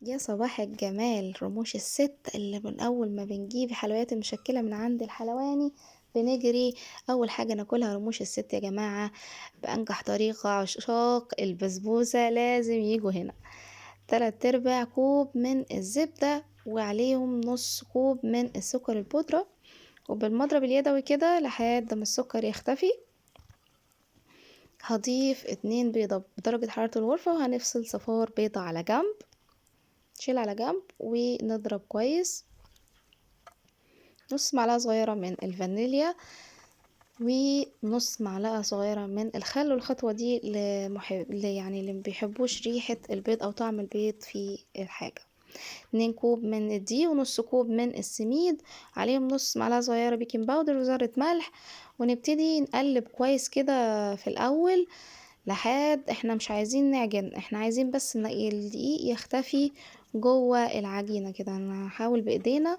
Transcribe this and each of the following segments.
يا صباح الجمال، رموش الست اللي من أول ما بنجيب الحلويات المشكلة من عند الحلواني بنجري أول حاجة ناكلها رموش الست يا جماعة. بأنجح طريقة عشاق البسبوسة لازم يجوا هنا. 3/4 كوب من الزبدة وعليهم نص كوب من السكر البودرة، وبالمضرب اليدوي كده لحد ما السكر يختفي. هضيف 2 بيضة بدرجة حرارة الغرفة، وهنفصل صفار بيضة على جنب، نشيل على جنب ونضرب كويس. نص معلقة صغيرة من الفانيليا ونص معلقة صغيرة من الخل، والخطوة دي اللي ما بيحبوش ريحة البيض أو طعم البيض في الحاجة. 2 كوب من الدقيق ونص كوب من السميد، عليهم نص معلقة صغيرة baking powder وذرة ملح، ونبتدي نقلب كويس كده في الأول لحد احنا مش عايزين نعجن، احنا عايزين بس ان الدقيق يختفي جوه العجينة كده. هنحاول بايدينا،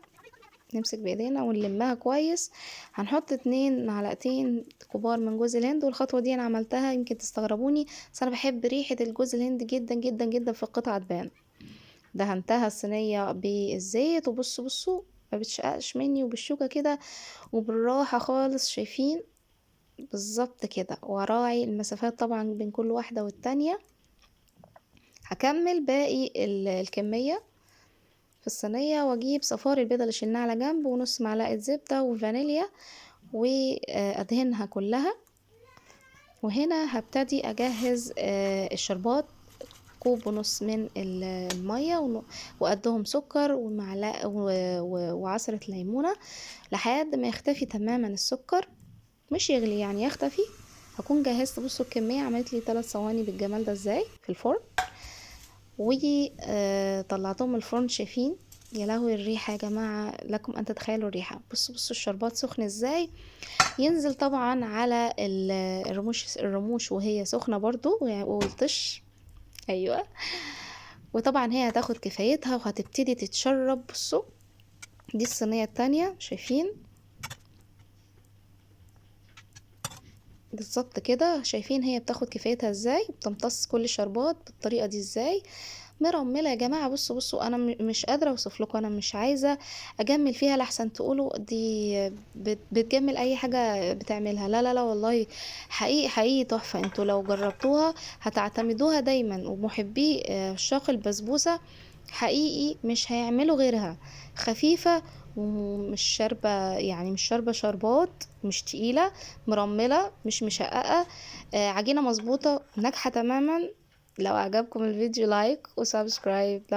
نمسك بايدينا ونلمها كويس. هنحط 2 معلقتين كبار من جوز الهند، والخطوة دي انا عملتها يمكن تستغربوني، بس انا بحب ريحة الجوز الهند جدا جدا جدا في القطعة تبان. دهنتها الصينية بالزيت، وبصوا ما بتشققش مني، وبالشوكة كده وبالراحة خالص، شايفين بالظبط كده، وراعي المسافات طبعا بين كل واحدة والتانية. هكمل باقي الكمية في الصينية، واجيب صفار البيضة اللي شلناها على جنب ونص معلقة زبدة وفانيليا وادهنها كلها. وهنا هبتدي اجهز الشربات. كوب ونص من المية وقدهم سكر ومعلقة وعصرة ليمونة لحد ما يختفي تماما السكر، مش يغلي يعني يختفي. هكون جهزت، بصوا الكمية عملت لي 3 صواني بالجمال ده ازاي في الفرن، طلعتهم من الفرن. شايفين يا لهوي الريحة يا جماعة، لكم أن تتخيلوا الريحة. بصوا الشربات سخن ازاي، ينزل طبعا على الرموش وهي سخنة برضو والطش. أيوة، وطبعا هي هتاخد كفايتها وهتبتدي تتشرب. بصوا دي الصينية التانية، شايفين بالظبط كده، شايفين هي بتاخد كفايتها ازاي، بتمتص كل الشربات بالطريقة دي ازاي، مرملة يا جماعة. بصوا انا مش قادرة اوصف لكم، انا مش عايزة اجمل فيها لحسن تقولوا دي بتجمل اي حاجة بتعملها. لا لا لا والله حقيقي حقيقي تحفة، انتوا لو جربتوها هتعتمدوها دايما، ومحبي عشاق البسبوسة حقيقي مش هيعملوا غيرها. خفيفة ومش شاربة، يعني مش شاربة شربات، مش تقيلة، مرملة، مش مشققة، عجينة مظبوطة ناجحة تماما. لو عجبكم الفيديو like و subscribe.